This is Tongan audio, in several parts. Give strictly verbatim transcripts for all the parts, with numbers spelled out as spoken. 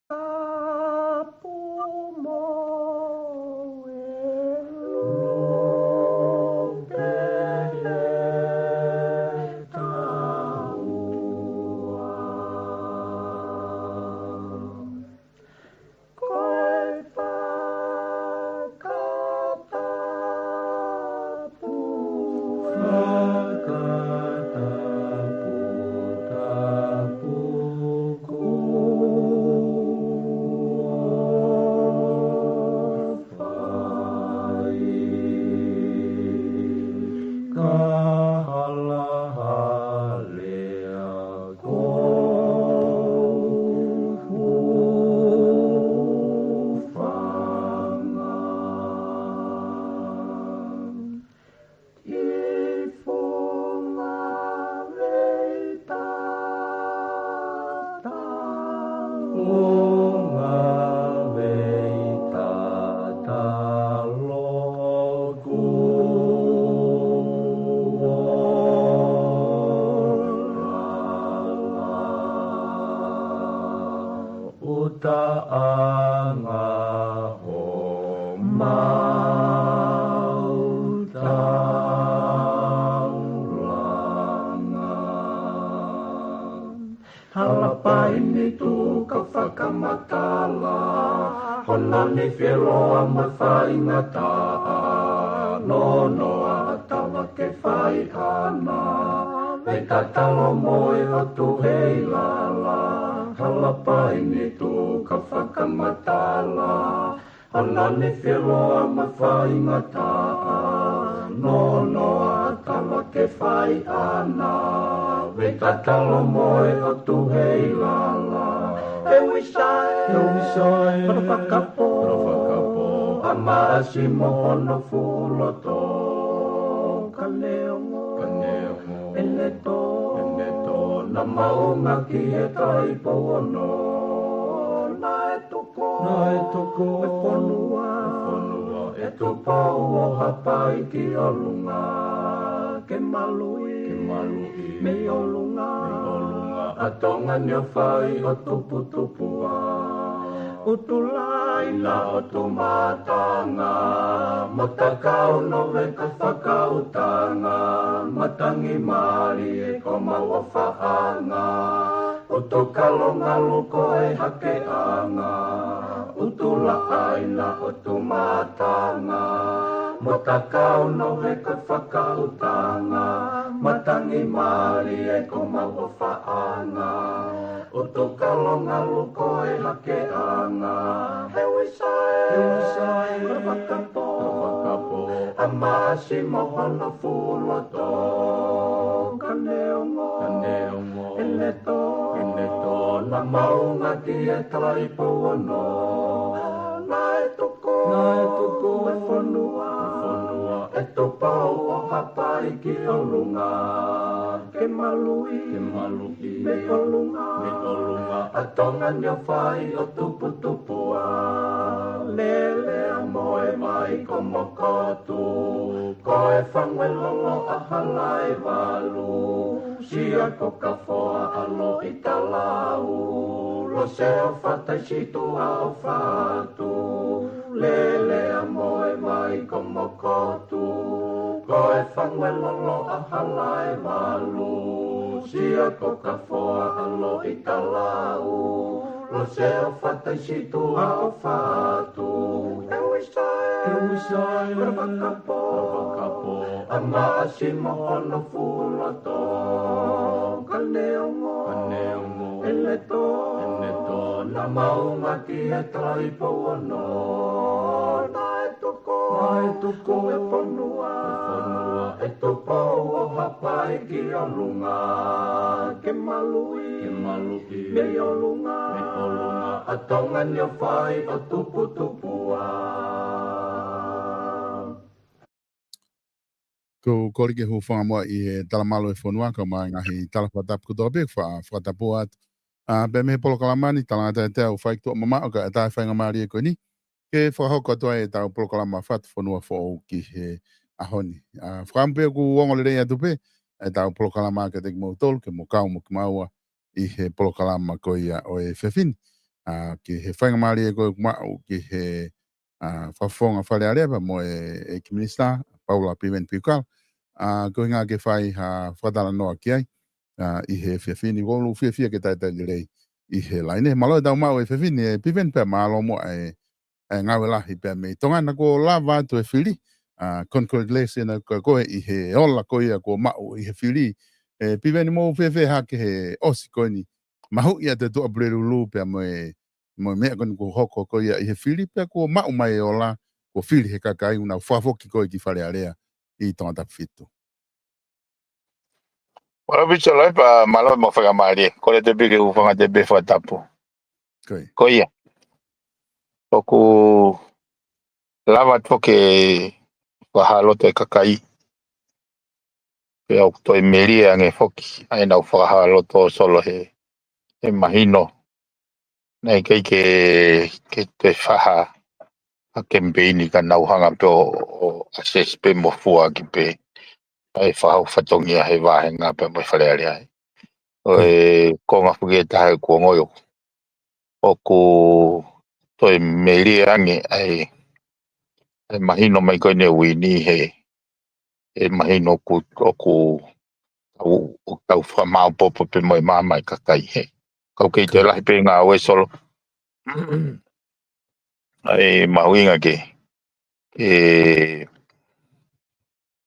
Tapu mo e lo pehē taua. Ko e fakatapu, fakatapu, tapu kuo fai. Ka halahalea ko hūfanga. Ki funga vei tatalo. Funga vei tatalo kuo lala. Utaʻanga homau taulanga. Hala paini tuku ka fakamatala, hono nifi ʻe loa mo e faingataʻa, nonoa ʻa Tava ke fai ʻana, vei tatalo mo e ʻOtu hei lala. Hala paini tuku ka fakamatala, hono nifi ʻe loa mo e faingataʻa, nonoa ʻa Tava ke fai ʻana, vei tatalo mo e ʻOtu hei lala. ʻE Uisa ē, ʻe Uisa ē, hono fakapo, hono fakapo, ʻa Maʻasi mo hono fuʻu loto. Ka neongo, ka neongo, ʻene tō, ʻene tō, naʻa maunga ki he Taʻahine Pouono. Naʻe tuku, naʻe tuku e fonua, e fonua ʻe Tupou ʻo Haʻapai ki ʻolunga, ke maluʻi, ke maluʻi mei ʻolunga, mei ʻolunga ʻa Tonga ni ʻo fai ʻo tuputupuʻa. ʻUtulai na ʻo Tumatanga, mo Takau, Noveka, Fakautanga, matangi mālie ko mau ʻofaʻanga. ʻUtukalo, Ngaluko, ʻe Hakeʻanga, ʻUtulaʻai na ʻo Tumatanga, mo Takau, Noveka, Fakautanga, matangi mālie ko mau ʻofaʻanga. ʻUtukalo, Ngaluko, ʻe Hakeʻanga, ʻe Uisa ē, ʻe Uisa ē, hono fakapo, hono fakapo, ʻa Maʻasi mo hono fuʻu loto. Ka neongo, ka neongo, ʻene tō, ʻene tō, naʻa maunga ki he Taʻahine Pouono. Naʻe tuku, naʻe tuku e fonua, e fonua ʻe Tupou ʻo Haʻapai ki ʻolunga, ke maluʻi, ke maluʻi mei ʻolunga, mei ʻolunga ʻa Tonga ni ʻo fai ʻo tuputupuʻa. Lele ʻa Moemai ko Mokotu, ko e fangu ʻe lolo ʻa Halaevalu, Sia ko Kafoa ʻa Loʻitalau, Lose ʻo Fataisituʻa ʻo Fatu. Lele ʻa Moemai ko Mokotu, ko e fangu ʻe lolo ʻa Halaevalu, Sia ko Kafoa ʻa Loʻitalau, Lose ʻo Fataisituʻa ʻo Fatu. ʻE Uisa ē, ʻe Uisa ē, hono fakapo, hono fakapo, ʻa Maʻasi mo hono fuʻu loto. Ka neongo, ka neongo, ʻene tō, ʻene tō, naʻa maunga ki he Taʻahine Pouono. Naʻe tuku, naʻe tuku e fonua, e fonua ʻe Tupou ʻo Haʻapai ki ʻolunga, ke maluʻi, ke maluʻi mei ʻolunga, mei ʻolunga ʻa Tonga ni ʻo fai ʻo tuputupuʻa. Ko e kole ke hūfanga muʻa ʻi he talamalu ʻo e fonua, kae ʻumaʻā e ngaahi tala fakatapu kotoa pē, fa-, fakatapu atu. ʻA, pea mei he polokalama ni, talangataʻa ʻe taha ʻoku fai ki tuʻa mamaʻo, kae ʻatā e faingamālie ko eni ke fakahoko atu ai ʻetau polokalama Fatu Fonua Foʻou ki he ʻaho ni. ʻA, fakaʻamu pē ʻoku ongo lelei atu pē ʻetau polokalama kiate kimoutolu, ke mou kau mo kimaua ʻi he polokalama ko ia ʻo e efiafi ni. ʻa, ki he faingamālie ko ē ʻoku maʻu ki he, ʻa, fakafofonga Fale Alea pea mo e, ʻEiki Minisitā, Paula Piveni Piukala, ʻa, ko e ʻuhinga ke fai ha fakatalanoa ki ai, ʻa, ʻi he efiafi ni. ʻOku ou fiefia ke talitali lelei ʻi he laine. Mālō e tau maʻu e efiafi ni, ʻe Piveni, pea mālō muʻa e, e ngāue lahi pea mei Tonga. Naʻa kuo lava atu e fili, ʻa, congratulations atu kia koe ʻi he ola ko ia kuo maʻu ʻi he fili. ʻE Piveni, mou fiefia hake he ʻosi ko eni. Mahuʻi atu e Tuʻapulelulu pea mo e, mo e meʻa ko eni kuo hoko ko ia ʻi he fili, pea kuo maʻu mai e ola, kuo fili he kakai, ʻoku nau fakafoki koe ki Fale Alea ʻi Tongatapu fitu. Mālō Pita Lahi, pea mālō mo e faingamālie. Kole atu pē ke u hūfanga atu pē he fakatapu. Ko ia. Ko ia. ʻOku lava atu ke fakahā loto e kakai. Pea ʻoku toe melie ange foki ʻa ʻenau fakahā loto ʻo Solo he, he mahino naʻe ʻikai ke, ke toe fai ha kemipeini ka nau hanga pē ʻo, ʻo assess pē mo fua ʻaki pē ʻa e fakahau fatongia he vāhenga pea mo e Fale Alea. ʻO e konga foki ʻe taha ʻoku ongoʻi ʻoku, ʻoku toe melie ange ʻa e, ʻa e mahino mai ko eni ʻa e uini he, he mahino ʻoku, ʻoku tau, ʻoku tau fakamaopoopo pē mo e maama e kakai he. Ka ʻoku kei toe lahi pē ngāue Solo. ʻA e mahuʻinga ke, ke,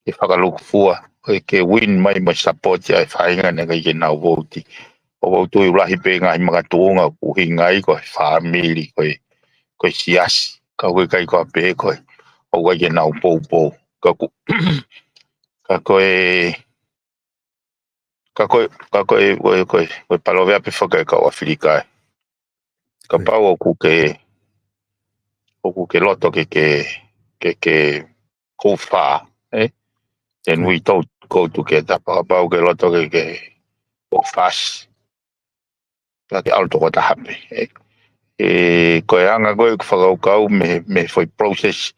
ke fakalūkufua, ʻo ke win mai mo e support ʻa e faʻahinga naʻe ʻikai ke nau vouti. ʻOku ou tui ʻoku lahi pē ngaahi makatuʻunga ʻoku ʻuhinga ai ko e fāmili, ko e, ko e siasi. Ka ʻoku ʻikai ko ha pehē ko e, ʻoku ʻikai ke nau poupou. Ka ʻoku, ka ko e, ka ko e, ka ko e, ko e, ko e, ko e palōveape foki ʻa e kau ʻAfilika ē. Kapau ʻoku ke, ʻoku ke loto ke, ke, ke, ke go far, ē? Then we don't go together. Kapau ke loto ke, ke go fast, ka ke ʻalu tokotaha pē, ē? ʻE, ko e anga ko ē ʻeku fakakaukau mei, mei he foʻi process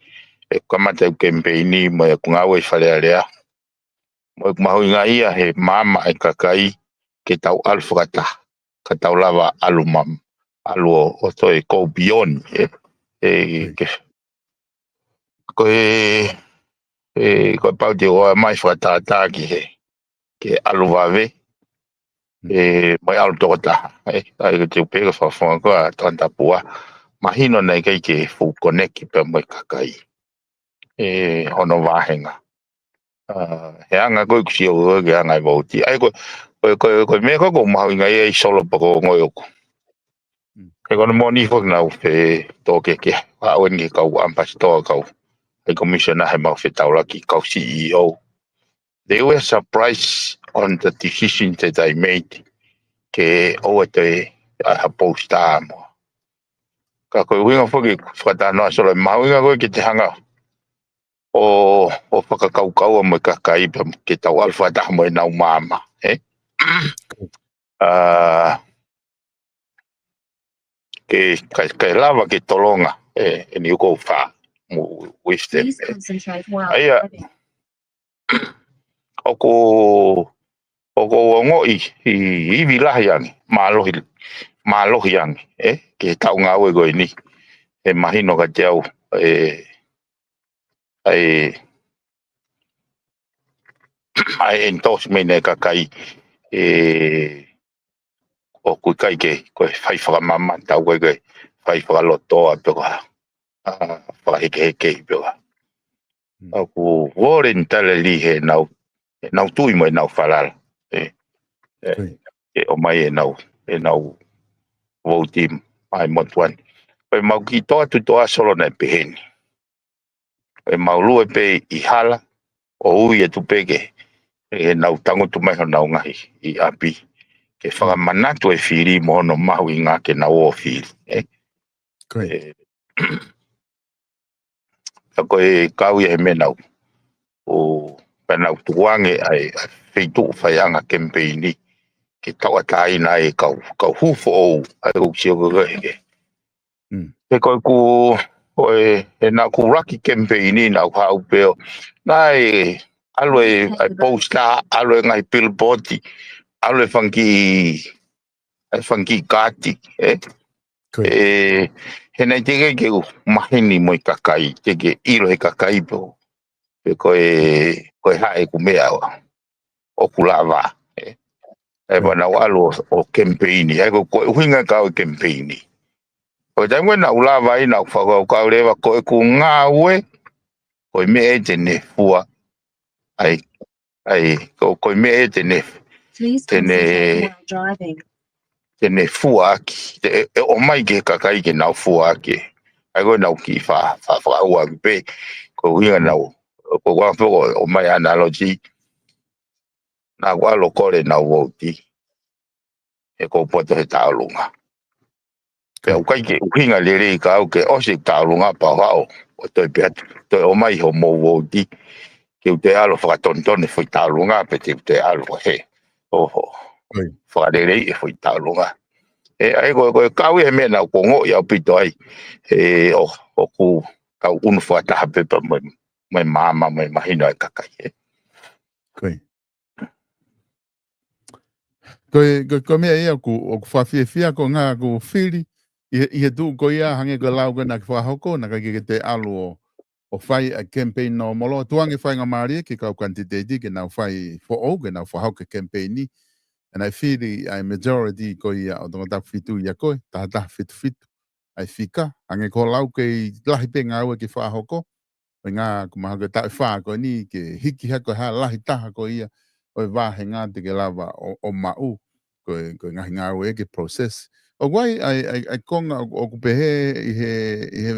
ʻe kamata ʻeku kemipeini mo ʻeku ngāue ʻi Fale Alea. Mo ʻeku mahuʻingaʻia he maama e kakai ke tau ʻalu fakataha, ka tau lava ʻalu mam-, ʻalu ʻo, ʻo toe go beyond, ē, ē, ke, ko e, ē, ko e pau te ʻoua mai fakatātā ki he, ke ʻalu vave, ē, mo e ʻalu tokotaha, ē, ʻa ia ko e teu pē ko e fakafofonga ko ē ʻa Tongatapu ʻa mahino naʻe ʻikai ke fuʻu connect pea mo e kakai. ʻE, hono vāhenga. ʻA, he anga ko ē ʻoku sio ko ē ki he anga e vouti. ʻA ia ko, ko, ko, ko e meʻa ko ē ʻoku mahuʻinga ia ʻi Solo pea ʻoku ongoʻi ʻoku. He ko hono moʻoni foki naʻa ku fetōkehekehe, ʻa ʻoku ʻi ai e kau ʻamipasitoa, kau High Commissioner he mau fetaulaki, kau C E O. They were surprised on the decision that I made ke ʻoua te ʻai ha post ʻa mo. Ka ko e ʻuhinga foki fakatalanoa Solo, mahuʻinga ko ē ke te hanga ʻo, ʻo fakakaukaua mo e kakai pea ke tau ʻalu fakataha mo ʻenau maama, ē? ʻA, ke, ka, ka lava ke tolonga, ē, ʻeni ʻoku fā, mo, with them, ē? ʻA ia, ʻoku, ʻoku ou ongoʻi ʻi, ivi lahi ange, mālohi, mālohi ange, ē, ki he taʻu ngāue ko eni. ʻE mahino kiate au, ē, ʻa e, ʻa e endorsement e kakai, ē, ʻoku ʻikai ke, ko e fai fakamamata, ʻoku ʻikai ke fai fakalotoa pe ko ha, ʻa, fakahekeheke pe ko ha. ʻOku voluntarily he nau, he nau tui mo e nau falala. Ē, ē, ʻe ʻomai e nau, e nau vouti mai motuʻa ni. Ko e mau kiʻi toʻa atu toʻa Solo naʻe peheni. Ko e mau lue pē ʻi hala, ʻo ui atu pē ke, ʻe nau tangutu mai honau ngaahi ʻi ʻapi. Ke fakamanatu e fili mo hono mahuʻinga ke nau ō fili, ē? Ē, ka ko e kau ia he meʻa nau. ʻO, pea nau tukuange ʻa e, ʻa e feituʻu faiʻanga kemipeini. Ke tauʻatāina ai e kau, kau hū foʻou, ʻa e ʻoku sio ko ē ke. He ko e ku, ko e, he naʻa ku laki kemipeini naʻa ku haʻu pē ʻo. Naʻe, ʻalu e, ʻa e poster, ʻalu e ngaahi pilipoti, ʻalu e fanga kiʻi, ʻa e fanga kiʻi kaati, ē? Ko ia. He naʻe teʻeki ke u maheni mo e kakai, teʻeki ke ʻilo he kakai pe ko e, pe ko e hā ʻeku meʻa ʻoku lava. ʻE, ʻe pea naʻa ku ʻalu ʻo, ʻo kemipeini, ʻa ia ko, ko e ʻuhinga ʻeku kemipeini. Ko e taimi ko ē naʻa ku lava ai naʻa ku fakakaukau leva ko ʻeku ngāue, ko e meʻa ē te ne fua, ʻa e, ʻa e, ko, ko e meʻa ē te ne, te ne, te ne fua ʻaki, te, ʻe, ʻe ʻomai ki he kakai ke nau fua ʻaki. ʻA ia ko e naʻa ku kiʻi fa, fa, fakaʻuhinga pē, ko e ʻuhinga naʻa ku, ko e ʻuhinga pē ko e ʻomai analogy, naʻa ku ʻalu ʻo kole ʻenau vouti, he ʻoku ou poto he tauʻolunga. Pea ʻoku ʻikai ke ʻuhinga lelei kiate au ke ʻosi e tauʻolunga pea u haʻu ʻo toe pehē atu, toe ʻomai hoʻomou vouti, ke u toe ʻalu ʻo fakatonutonu e foʻi tauʻolunga, pe te u toe ʻalu ʻo hē, ʻo, ʻo fakaleleiʻi e foʻi tauʻolunga. ʻE, ʻa ia ko, ko e kau ia he meʻa naʻa ku ongoʻi ʻaupito ai, ʻe, ʻo, ʻoku kau ʻunu fakataha pē pea mo e, mo e maama, mo e mahino ʻa e kakai, ʻe. Ko ia. Ko e, ko e, ko e meʻa ia ʻoku, ʻoku fakafiefia ko e ʻuhinga ʻoku fili, ʻi he, ʻi he tuʻu ko ia hangē ko e lau ko ē naʻa ke fakahoko, naʻe ʻikai ke ke toe ʻalu ʻo, ʻo fai ʻa e kemipeini nōmolo, tuku ange faingamālie ki he kau kanititeiti ke nau fai foʻou, ke nau fakahoko e kemipeini. ʻA ia naʻe fili ʻa e majority ko ia ʻo Tongatapu fitu ʻia koe, taha taha fitu fitu ʻa e fika, hangē ko e lau, kei lahi pē ngāue ke fakahoko, ʻuhinga ʻoku mahalo ko e taʻu ʻe fā ko eni ke hiki hake ko e hā e lahi taha ko ia ʻo e vāhenga te ke lava ʻo, ʻo maʻu, ko e, ko e ngaahi ngāue ke process. ʻOku ʻi ai ʻa e, ʻa e, ʻa e konga ʻoku, ʻoku pehē ʻi he, ʻi he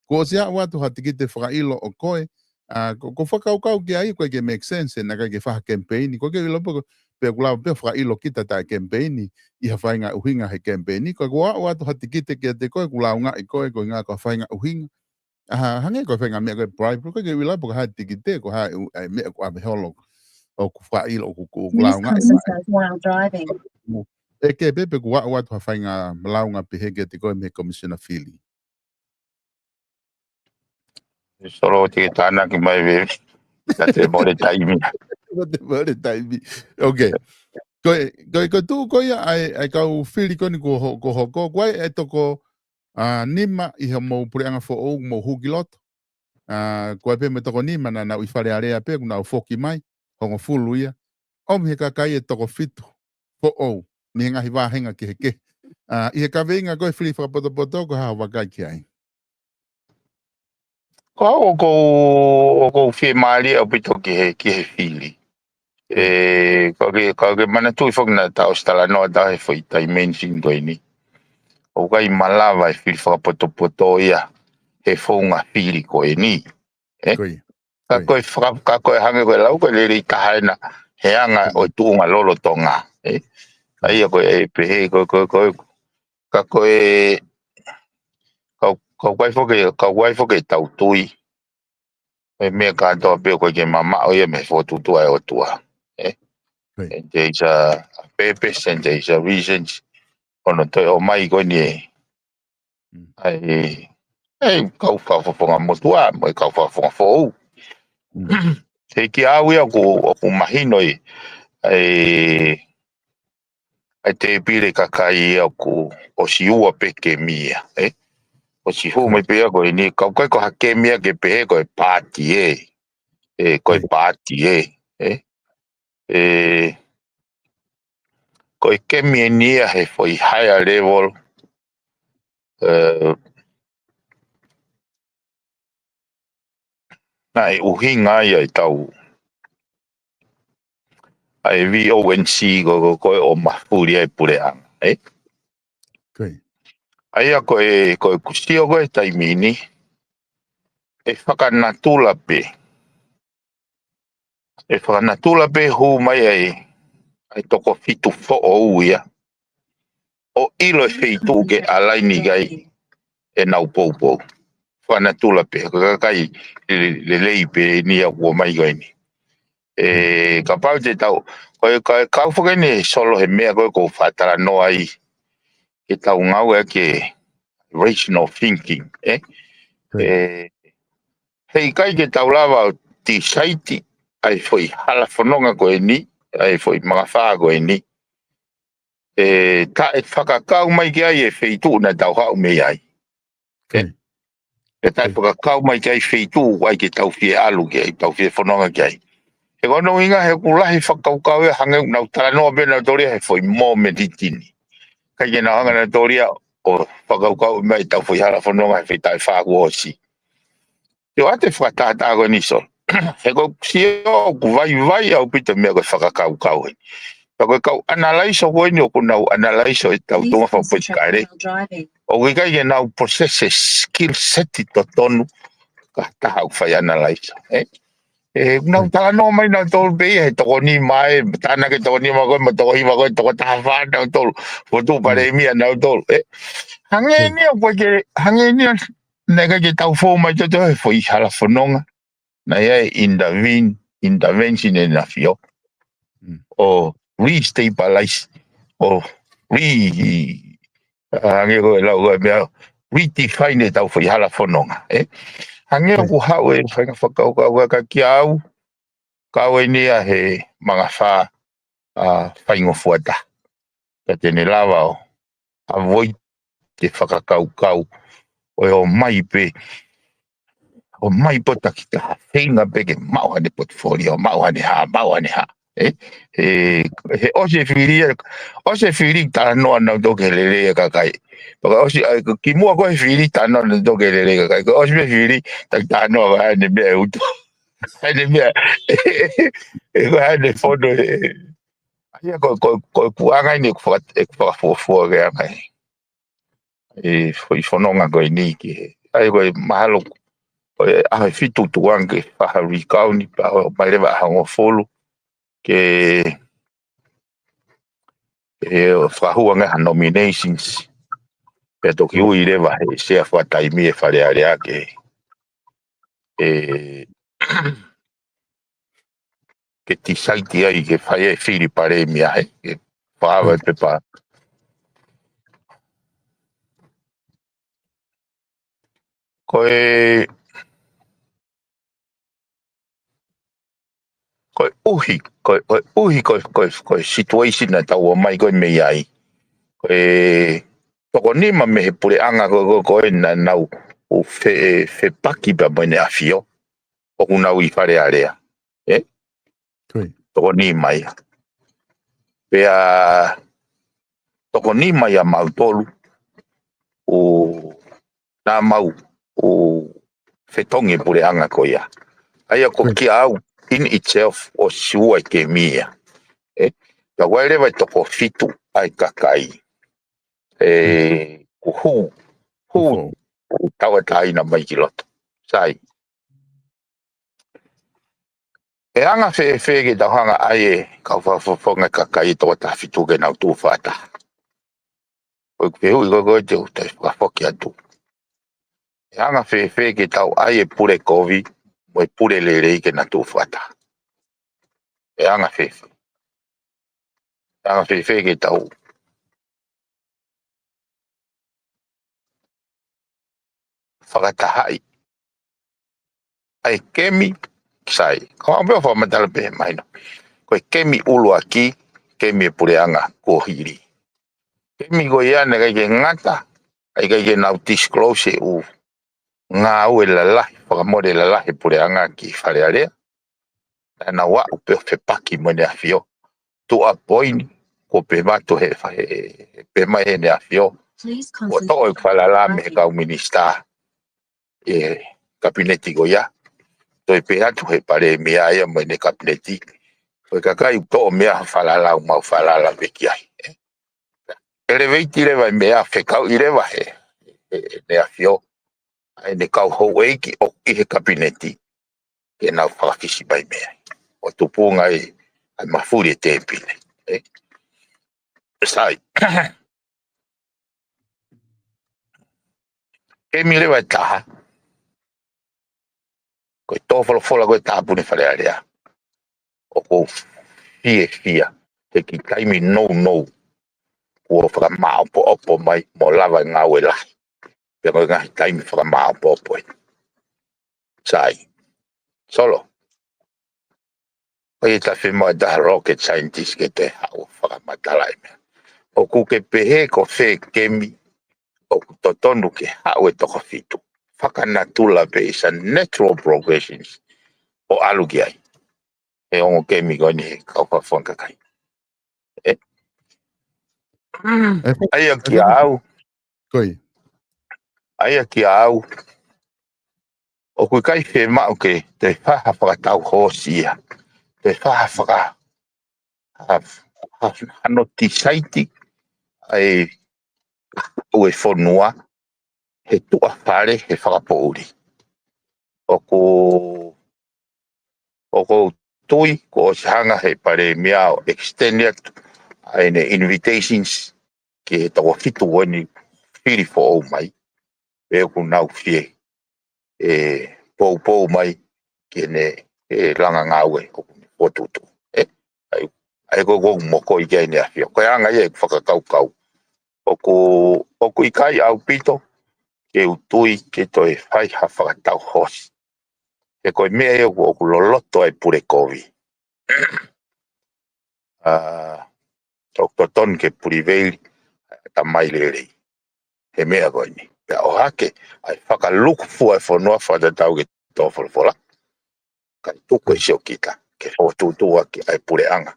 kuo ʻosi aʻu atu ha tikite fakaʻilo ʻo koe, ʻa, ko, ko e fakakaukau ki ai, ʻoku ʻikai ke make sense, he naʻe ʻikai ke fai ha kemipeini, ʻoku ʻikai ke ʻilo pe ko, pe ʻoku lava pē ʻo fakaʻilo kita taʻe kemipeini, ʻi ha faʻahinga ʻuhinga he kemipeini, ko e kuo aʻu atu ha tikite kiate koe, kuo lāungaʻi koe, ko e ʻuhinga ko ha faʻahinga ʻuhinga. ʻA, hangē ko e faʻahinga meʻa ko e bribe, ʻoku ʻikai ke u ʻilo pe ko e hā e tikite, ko e hā e ʻu-, ʻa e meʻa ʻoku ʻave holo, ʻoku fakaʻilo, ʻoku, ʻoku, ʻoku lāungaʻi mai. ʻE ke pehē pe kuo aʻu atu ha faʻahinga lāunga pehē kiate koe mei he Commissioner fili. Solo te tānaki mai veve. Ka te mole taimi. Ka te mole taimi. Ok. Ko e, ko e, ko e tuʻu ko ia ʻa e, ʻa e kau fili ko eni kuo ho-, kuo hoko. Ko e, ʻa e toko, ʻa, nima ʻi hoʻomou puleʻanga foʻou, mou hū ki loto. ʻA, ko e pē mo e toko nima naʻa nau ʻi Fale Alea pē, kuo nau foki mai, hongofulu ia. ʻOmi he kakai e toko fitu foʻou, mei he ngaahi vāhenga kehekehe. ʻA, ʻi he kaveinga ko e fili fakapotopoto, ko e hā hoʻo vakai ki ai? Ko au ʻoku ou, ʻoku ou fiemālie ʻaupito ki he, ki he fili. ʻE, ka ke, ka ke manatuʻi foki naʻa tau ʻosi talanoa ʻa e foʻi dimension ko eni. ʻOku ʻikai malava e fili fakapotopoto ia he founga fili ko eni. ʻE? Ko ia. Ka ko ia. Ko e faka-, ka ko e hangē ko e lau ko e lelei taha ena he anga ʻo e tuʻunga lolotonga. ʻE? Ka ia ko e pehē, ko, ko, ko, ka ko e, ka, ka ʻoku ʻikai foki, ka ʻoku ʻikai foki ʻetau tui ʻe meʻa kātoa pē ʻoku ʻikai ke mamaʻo ia mei he fokotuʻutuʻu ʻa e ʻOtua. ʻE? Ko ia. And there is a, a purpose and there is a reason. Ono toi ʻomai ko eni ʻe, ʻa e, ʻa e kau fakafofonga motuʻa, mo e kau fakafofonga foʻou. He kiate au ia ʻoku, ʻoku mahino ʻi, ʻa e, ʻa e tēpile kakai ia ʻoku ʻosi ua pē kemi ia, ʻe? ʻOsi hū mai pē ia ko eni, ka ʻoku ʻikai ko ha kemi ia ke pehē ko e paati ē, ʻe, ko e paati ē, ʻe? ʻE, ko e kemi eni ia he foʻi higher level, ʻe, naʻe ʻuhinga ia ʻetau, ʻa e V O N C ko, ko, ko e ʻo mafuli ai puleʻanga, ʻe? Ko ia. ʻA ia ko e, ko e kusio ko e taimi ni, ʻe fakanatula pē. ʻE fakanatula pē hū mai ai, ʻa e toko fitu foʻou ia. ʻO ʻilo e feituʻu ke ʻalaini ki ai ʻenau poupou. Fakanatula pē, ko e kakai le-, lelei pē eni ia kuo ʻomai ko eni. ʻE, kapau te tau, ko e, ko e kau foki eni Solo he meʻa ko ē ʻoku ou fakatalanoa ai, ke tau ngāueʻaki e rational thinking, ʻe? ʻE, he ʻikai ke tau lava ʻo decide ʻa e foʻi hala fononga ko eni, ʻa e foʻi mangafā ko eni, ʻE taʻe fakakau mai ki ai e feituʻu naʻa tau haʻu mei ai. ʻE, ʻe taʻe fakakau mai ki ai feituʻu ʻoku ʻai ke tau fie ʻalu ki ai, tau fie fononga ki ai. He ko hono ʻuhinga he ʻoku lahi fakakaukau ia hangē ʻoku nau talanoa pē nautolu ia he foʻi mōmeniti ni. ʻIkai ke nau hanga nautolu ia ʻo fakakaukau mai ʻetau foʻi hala fononga he foʻi taʻu ʻe fā kuo ʻosi. Te u ʻoatu e fakatātā ko eni Solo. He ko e sio ʻoku vaivai ʻaupito e meʻa ko e fakakaukau eni. Pea ko e kau ʻanalaiso ko eni ʻoku nau ʻanalaiso ʻetau tuʻunga fakapolitikale. ʻOku ʻikai ke nau possess e skill set totonu ʻa e taha ʻoku fai ʻanalaiso. ʻE, ʻe, nau talanoa mai nautolu pē ia he toko nima ē, tānaki toko nima ko ē, mo e toko hiva ko ē, toko taha fā nautolu, fotu palēmia nautolu. ʻE, hangē ni ʻoku ʻikai ke, hangē ni naʻe ʻikai ke tau fou mai toto he foʻi hala fononga. Naʻe ʻi ai e intervene, intervention ʻEne ʻAfio. ʻO restabilize, ʻo re, hangē ko e lau ko e meʻa, redefine ʻetau foʻi hala fononga, ʻe. Hangē ʻoku haʻu e faʻahinga fakakaukau ka kia au, kau eni ia he mangafā ʻa faingofua taha. Ka te ne lava ʻo avoid e fakakaukau ʻo e ō mai pē, ō mai pē taki taha feinga pē ke maʻu haʻane portfolio, maʻu haʻane hā, maʻu haʻane hā. ʻE, he, he ʻosi e fili, ʻosi e fili talanoa nautolu ki he lelei ʻa e kakai. Pea ka ʻosi, ʻai, ko e kimuʻa ko e fili talanoa nautolu ki he lelei ʻa e kakai. Ko e ʻosi pē fili, taki talanoa ʻa ʻene meʻa ʻe utu. ʻA ʻene meʻa, ʻe, ko ʻene fono, ʻe. ʻA ia ko, ko, ko e kuanga eni ʻeku faka-, ʻeku fakafuofua ke anga ʻi he foʻi fononga ko eni ki he. ʻA ia ko e mahalo, ko e ʻaho ʻe fitu tukuange ke fai ha recount pea ō mai leva ʻaho hongofulu ke, ʻe fakahū ange ha nominations. Pea toki ui leva he sea fakataimi e Fale Alea ke, ʻe, ke tisaiti ai ke fai e fili palēmia he, ke fakaava e pepa. Ko e, ko e ʻuhi, ko e, ko e ʻuhi, ko e, ko e, ko e situation naʻa tau ō mai ko ē mei ai. Ko e toko nima mei he puleʻanga ko, ko, ko ē naʻa nau ō fe-, fepaki pea mo ʻEne ʻAfio. ʻOku nau ʻi Fale Alea. ʻE? Toko nima ia. Pea toko nima ia mautolu ʻoku nau ō fetongi e puleʻanga ko ia. ʻA ia ko kia au in itself ʻosi ua e kemi ia. ʻE? Ka ʻoku ʻi ai leva e toko fitu ʻa e kakai. ʻE, kuo hū, hū, kuo tauʻatāina mai ki loto. Sai. ʻE anga fēfē ke tau hanga ʻai e kau fakafofonga kakai ʻe toko taha fitu ke nau tuʻu fakataha? Ko e fehuʻi ko ē te u toe fakafoki atu. ʻE anga fēfē ke tau ʻai e pule kovi mo e pule lelei ke na tuʻu fakataha? ʻE anga fēfē? ʻE anga fēfē ke tau fakatahaʻi ʻa e kemi, sai, ka ʻoku ou fakamatala pē mahino. Ko e kemi ʻuluaki, kemi e puleʻanga kuo hili. Kemi ko ia naʻe ʻikai ke ngata, ʻikai ke nau disclose e ʻū ngāue lalahi, fakamole lalahi e puleʻanga ki Fale Alea. Naʻa nau aʻu pē ʻo fepaki mo ʻEne ʻAfio. Tuʻa poini, kuo pehē mai atu he, he, pehē mai ʻEne ʻAfio. Kuo toʻo e falala mei he kau minisitā ʻi he kapineti ko ia. Toe pehē atu he palēmia ia mo ʻene kapineti. Ko e kakai ʻoku toʻo mei ai ha falala ʻoku mau falala pē ki ai. Elevate leva e meʻa fekauʻi leva he, he, he ʻEne ʻAfio. ʻA ʻene kau houʻeiki ʻoku ʻi he kapineti. Ke nau fakafisi mai mei ai. ʻO tupunga ai ʻa e mafuli e tēpile. ʻE? Sai. Kemi leva ʻe taha. Ko e tō folofola ko e tāpuni Fale Alea. ʻOku ou fiefia. He kiʻi taimi nounou. Kuo fakamāʻopoʻopo mai mo lava e ngāue lahi. Pea ko e ngaahi taimi fakamāʻopoʻopo ē. Sai. Solo. ʻOku ʻi ai e tafe mo e taha rocket scientist ke te haʻu fakamatala e meʻa. ʻoku ke pehē ko fē kemi ʻoku totonu ke haʻu e toko fitu. Fakanatula pē, is a natural progressions ʻo ʻalu ki ai. He ongo kemi ko eni he kau fakafofonga kakai. ʻE, ʻa ia kia au, ʻa ia kia au, ʻoku ʻikai fiemaʻu ke toe fai ha fakatau hoosi ia, toe fai ha faka-, ha, ha, hano tisaiti ʻa e, ʻo e fonua, he tuʻa fale, he fakapoʻuli. ʻOku, ʻoku ou tui, kuo ʻosi hanga he palēmia ʻo extend atu ʻa ʻene invitations ki he toko fitu ko eni fili foʻou mai, pe ʻoku nau fie, ʻe, poupou mai ki heʻene, ʻe, langa ngāue ʻoku ne fokotuʻutuʻu. ʻE, ʻa ia, ʻa ia ko ʻeku mokoi ki ai ʻEne ʻAfio. Ko e anga ia ʻeku fakakaukau. ʻOku, ʻoku ʻikai ʻaupito ke u tui ke toe fai ha fakatau hoosi. He ko e meʻa ia ʻoku, ʻoku loloto ai e pule kovi. ʻA, ʻoku totonu ke prevail ʻa e ʻatamai lelei he meʻa ko eni. Pea ʻohake ʻa e fakalūkufua e fonua fakatatau ki he tō folofola, kae tuku e siokita ke fokotuʻutuʻu ʻaki ʻa e puleʻanga